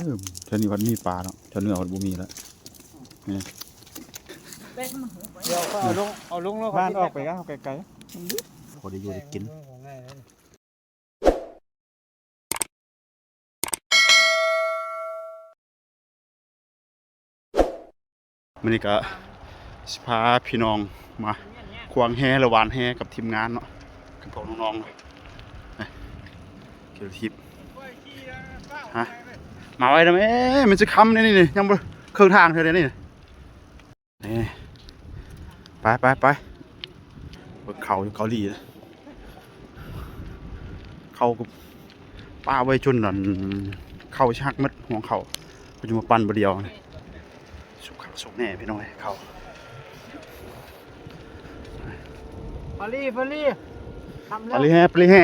ເອີ ແຖວນີ້ວັດມີປາເນາະ ແຖວເໜືອວັດບໍ່ມີແລ້ວ ນີ້ ດຽວເຂົາເອົາລົງ ເອົາລົງແລ້ວ ບ້ານອອກໄປກໍເອົາໄກໆ ພໍໄດ້ຢູ່ໄດ້ກິນ. ມື້ນີ້ກໍຊິພາພີ່ນ້ອງມາຂວາງແຫ ແລະ ຫວ່ານແຫກັບທີມງານເນາະ ກັບພວກນ້ອງໆ ເນາະ ເນາະ ເກັບທີບ ຮະ ມາໄວນຳ ເອີ ມັນຊິຄ່ຳແລ້ວນີ້ ຍັງບໍ່ເຄິ່ງທາງເທື່ອເດນີ້. ນີ້ ໄປໆໆ ເບິ່ງເຂົາຢູ່ເກົາຫຼີ ເຂົາກໍປະໄວ້ຈົນນັ້ນ ເຂົາຊິຫັກໝົດ ຮວງເຂົາ ເພິ່ນຈະມາປັ່ນບາດດຽວ ສຸກຄັກສຸກແນ່ພີ່ນ້ອງເອີຍ ເຂົາ. ປາລີ ປາລີ ປາລີແຮ່ ປາລີແຮ່.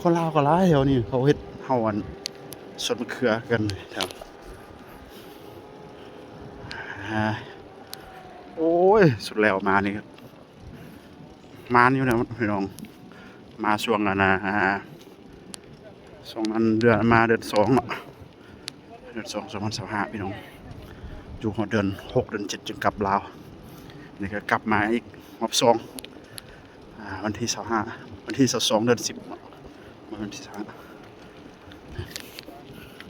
ຄົນລາວກໍຫຼາຍແຖວນີ້ ເຂົາເຮັດເຮົາອັນ ສວນມະເຂືອກັນແຖວ ໂອ້ຍ ສຸດແລ້ວມານີ້ ມານຢູ່ນະພີ່ນ້ອງ ມາຊ່ວງອັນນະ ຊ່ວງອັນເດືອນ ມາເດືອນສອງເນາະ ເດືອນສອງ ສອງພັນຊາວຫ້າ ພີ່ນ້ອງ ຢູ່ຮອດເດືອນຫົກ ເດືອນເຈັດ ຈຶ່ງກັບລາວ ນີ້ກໍກັບມາອີກຮອບສອງ ອ່າ ວັນທີຊາວຫ້າ ວັນທີຊາວສອງ ເດືອນສິບເນາະ ວັນທີຊາວຫ້າ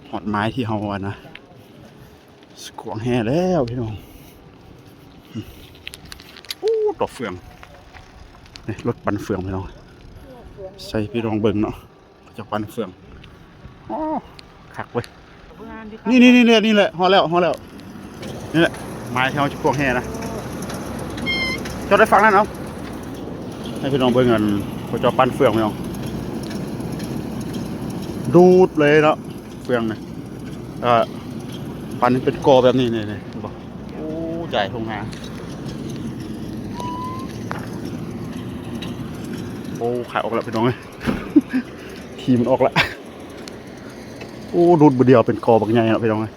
ຮອດໝາຍທີ່ເຮົາ ອັນນະ ຂວາງແຫແລ້ວພີ່ນ້ອງ ໂອ້ ຕໍ່ເຟືອງ ນີ້ລົດປັ່ນເຟືອງພີ່ນ້ອງ ໃສ່ພີ່ນ້ອງເບິ່ງເນາະ ເຂົາເຈົ້າປັ່ນເຟືອງ ໂອ້ ຄັກເວີຍ ນີ້ໆໆ ນີ້ແຫຼະ ຮອດແລ້ວ ຮອດແລ້ວ ນີ້ແຫຼະ ໝາຍທີ່ເຮົາຈະພວງແຫ່ນະ ຈອດໄວ້ຝັ່ງນັ້ນເອົາ ໃຫ້ພີ່ນ້ອງເບິ່ງອັນ ເຂົາເຈົ້າປັ່ນເຟືອງພີ່ນ້ອງ ດູດເລີຍເນາະ ເຟືອງນະ ເອີ ປັ່ນເປັນກໍແບບນີ້ ນີ້ໆ ເຫັນບໍ່ ໂອ້ ໃຫຍ່ທົ່ງນາ ໂອ້ ຂາຍອອກແລ້ວພີ່ນ້ອງເອີຍ ຂີ້ມັນອອກລະ ໂອ້ ດູດບາດດຽວເປັນກໍບັກໃຫຍ່ເນາະພີ່ນ້ອງເອີຍ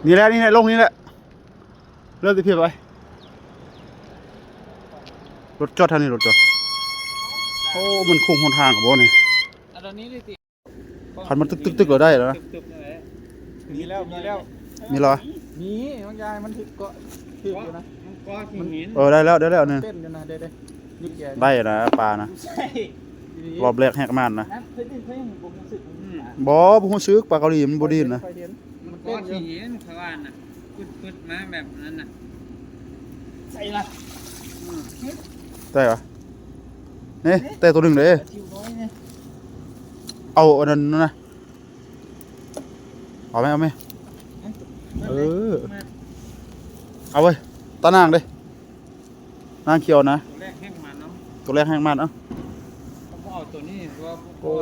ນີ້ແຫຼະ ນີ້ແຫຼະ ລົງນີ້ແຫຼະ ເລີ່ມຈະພຽບໄປ ລົດຈອດທາງນີ້ ລົດຈອດ ໂອ້ ມັນໂຄ້ງຫົນທາງບໍ່ນີ້ ອັນນີ້ ຄັນມັນຕຶກໆໆ ລະໄດ້ລະນະ ຕຶກໆ ນັ້ນແຫຼະ ມີແລ້ວ ມີແລ້ວ ມີລະ ມີ ບາງຢ່າງມັນຖືກເກາະ ຖືກຢູ່ນະ ມັນເກາະ ເອີ ໄດ້ແລ້ວ ໄດ້ແລ້ວ ເຕັ້ນຢູ່ນະ ໄດ້ໆ ໄດ້ນະ ປານະ ໃຊ່ ຮອບແລກແຮກມານນະ ບໍ່ ບໍ່ຮູ້ສຶກ ປາເກົາຫຼີມັນບໍ່ດີ້ນນະ ມັນເກາະຂີ້ຫີນ ຂ້ອຍວ່ານະ ປຶດໆ ມາແບບນັ້ນນະ ໃສ່ລະ ອືມ ໄດ້ຫວາ ນີ້ ແຕ່ໂຕໜຶ່ງເດ້ ເອົາອັນນັ້ນນະ ເອົາໄໝ ເອົາໄໝ ເອີ ເອົາເວີຍ ຕານາງເດ້ ນາງຂຽວນະ ໂຕແລກແຮງມັນເນາະ ໂຕແລກແຮງມັນ ເອົາ ເຂົາບໍ່ເອົາໂຕນີ້ ເພາະວ່າ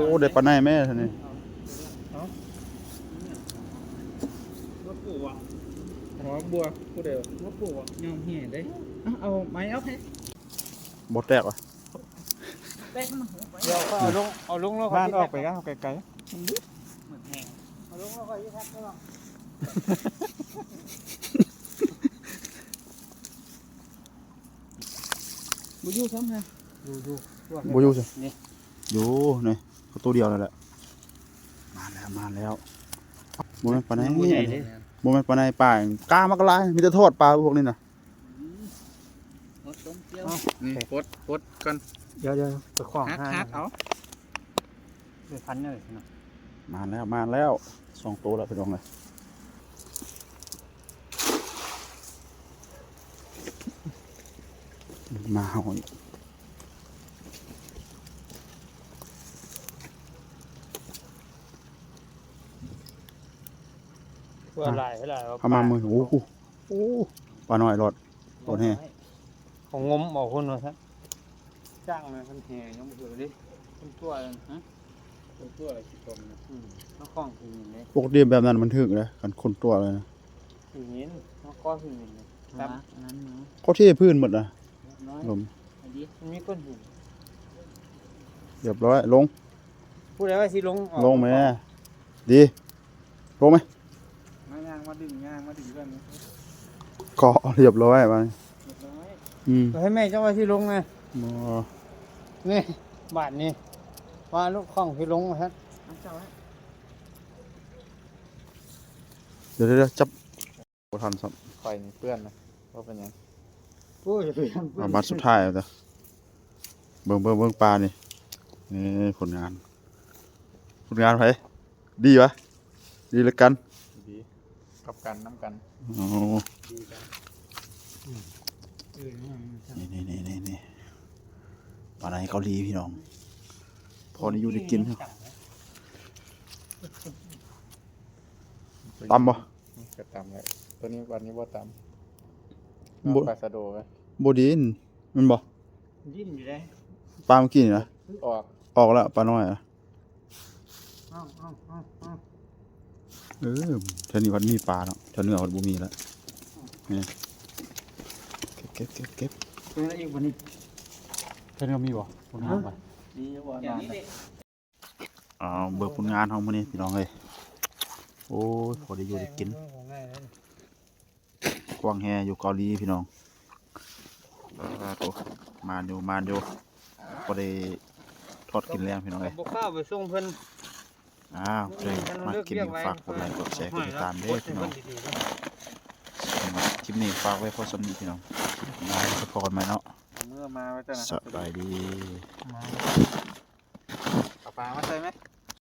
ໂອ້ ໄດ້ປາໄນແມ້ ນີ້ ເອົາ ເອົາ ບໍ່ປູກອະ ຫົວບົວ ຜູ້ໃດບໍ່ປູກອະ ຍອມເຫຍເດ້ ເອົາ ເອົາໄມ້ອອກໃຫ້ ບໍ່ແຕກຫວາ ແຕກມັນຫົກໄວ້ ດຽວເຂົາເອົາລົງ ເອົາລົງແລ້ວ ບ້ານອອກໄປກໍເອົາໄກໆ ມັນດຶກ ໝົດແຮງ ເອົາລົງແລ້ວກໍຢູ່ພັກກ່ອນ ບໍ່ຢູ່ຊ້ຳຮະ ຢູ່ ຢູ່ ບໍ່ຢູ່ຊ້ຳ ນີ້ ຢູ່ ນີ້ ປະຕູດຽວນັ້ນແຫຼະ ມາແລ້ວ ມາແລ້ວ ບໍ່ແມ່ນປາໄນ ບໍ່ແມ່ນປາໄນ ປາກາມັນກໍຫຼາຍ ມີແຕ່ທອດປາພວກນີ້ນະ ອືມ ຫົດຕົມກ່ຽວ ເອົ້າ ນີ້ ປົດ ປົດກ່ອນ ດຽວໆ ໄປຂວາງ ຫັກ ຫາ ຫັກເອົາ ໄປພັນເລີຍເນາະ ມາແລ້ວ ມາແລ້ວ ສອງໂຕແລ້ວ ພີ່ນ້ອງເອີຍ ມາເຮົາອີກ ຕົວຫຼາຍ ຫຼາຍ ເອົາມາມື້ ໂອ້ໂຫ ໂອ້ ປານ້ອຍລອດ ໂດນແຮ່ ເຂົາງົມເອົາພຸ້ນວ່າຊັ້ນ ຈ້າງນະ ຄັນແຫ່ຍັງບໍ່ຖືກເດ້ ຄົນຕົວະ ຮະ ຄົນຕົວະຊິຕົມນະ ອືມ ເອົາຂອງຄືນເດ້ ປົກກະຕິແບບນັ້ນມັນຖືກເດ້ ຄັນຄົນຕົວະເລີຍນະ ຄືຫີນ ເຮົາກໍຄືຫີນເດ້ ຕັບ ອັນນັ້ນເນາະ ເຂົາເທພື້ນໝົດນະ ເນາະ ລົມ ອັນນີ້ມັນມີກ້ອນຫີນ ຮຽບຮ້ອຍ ລົງ ຜູ້ໃດວ່າຊິລົງ ອອກ ລົງແມ້ ດີ ລົງໄໝ ມາຍ່າງມາດຶງ ຍ່າງມາດຶງເລື່ອງນີ້ ກໍຮຽບຮ້ອຍບາດນີ້ ຮຽບຮ້ອຍ ອືມ ໃຫ້ແມ່ເຈົ້າວ່າຊິລົງນະ ບໍ່ ນີ້ ບາດນີ້ ວ່າລູກຂອງຊິລົງວ່າຊັ້ນ ດຽວໆໆ ຈັບ ບໍ່ທັນຊ້ຳ ຂ້ອຍນີ້ເປື້ອນນະ ບໍ່ເປັນຫຍັງ ໂອ້ຍ ເອົາບາດສຸດທ້າຍເອົາເດີ ເບິ່ງ ເບິ່ງ ເບິ່ງປານີ້ ນີ້ຜົນງານ ຜົນງານໃຜ ດີຫວາ ດີລະກັນ ດີກັບກັນນຳກັນ ໂອ້ ດີກັນ ອືມ ເອີ ນີ້ໆໆໆ ປາໄນເກົາຫຼີພີ່ນ້ອງ ພໍໄດ້ຢູ່ໄດ້ກິນ ຕຳບໍ່? ກໍຕຳແຫຼະ ຕົວນີ້ວັນນີ້ບໍ່ຕຳ ບໍ່ ປາສະໂດ ບໍ່ດິນແມ່ນບໍ່? ດິນຢູ່ເດ້ ປາເມື່ອກີ້ນີ້ນະ ອອກ ອອກແລ້ວປານ້ອຍນະ ເອົາໆໆໆ ເອີ ແຖວນີ້ພັດມີປາເນາະ ແຖວເໜືອພັດບໍ່ມີແລ້ວ ນີ້ ເກັບໆໆໆ ເປັນອີກບໍ່ນີ້ ແຖວເໜືອມີບໍ່? ມີຢູ່ບໍ່? ເອົາ ເບິ່ງຜົນງານເຮົາມື້ນີ້ພີ່ນ້ອງເອີຍ ໂອ້ຍ ພໍໄດ້ຢູ່ໄດ້ກິນ ກວາງແຮ່ຢູ່ເກົາຫຼີພີ່ນ້ອງ ໂອ້ ມານຢູ່ ມານຢູ່ ພໍໄດ້ທອດກິນແລງພີ່ນ້ອງເອີຍ ບໍ່ກ້າໄປສົ່ງເພິ່ນ ອ້າວ ໃຜມັກຄລິບນີ້ ຝາກກົດໄລ ກົດແຊ ກົດຕິດຕາມເດີພີ່ນ້ອງ ສຳລັບຄລິບນີ້ຝາກໄວ້ພໍສ່ຳນີ້ພີ່ນ້ອງ ມາ ມາ ພໍກັນໃໝ່ເນາະ ເມື່ອມາໄວ້ ສະບາຍດີ ເອົາປາມາໃສ່ໄໝ?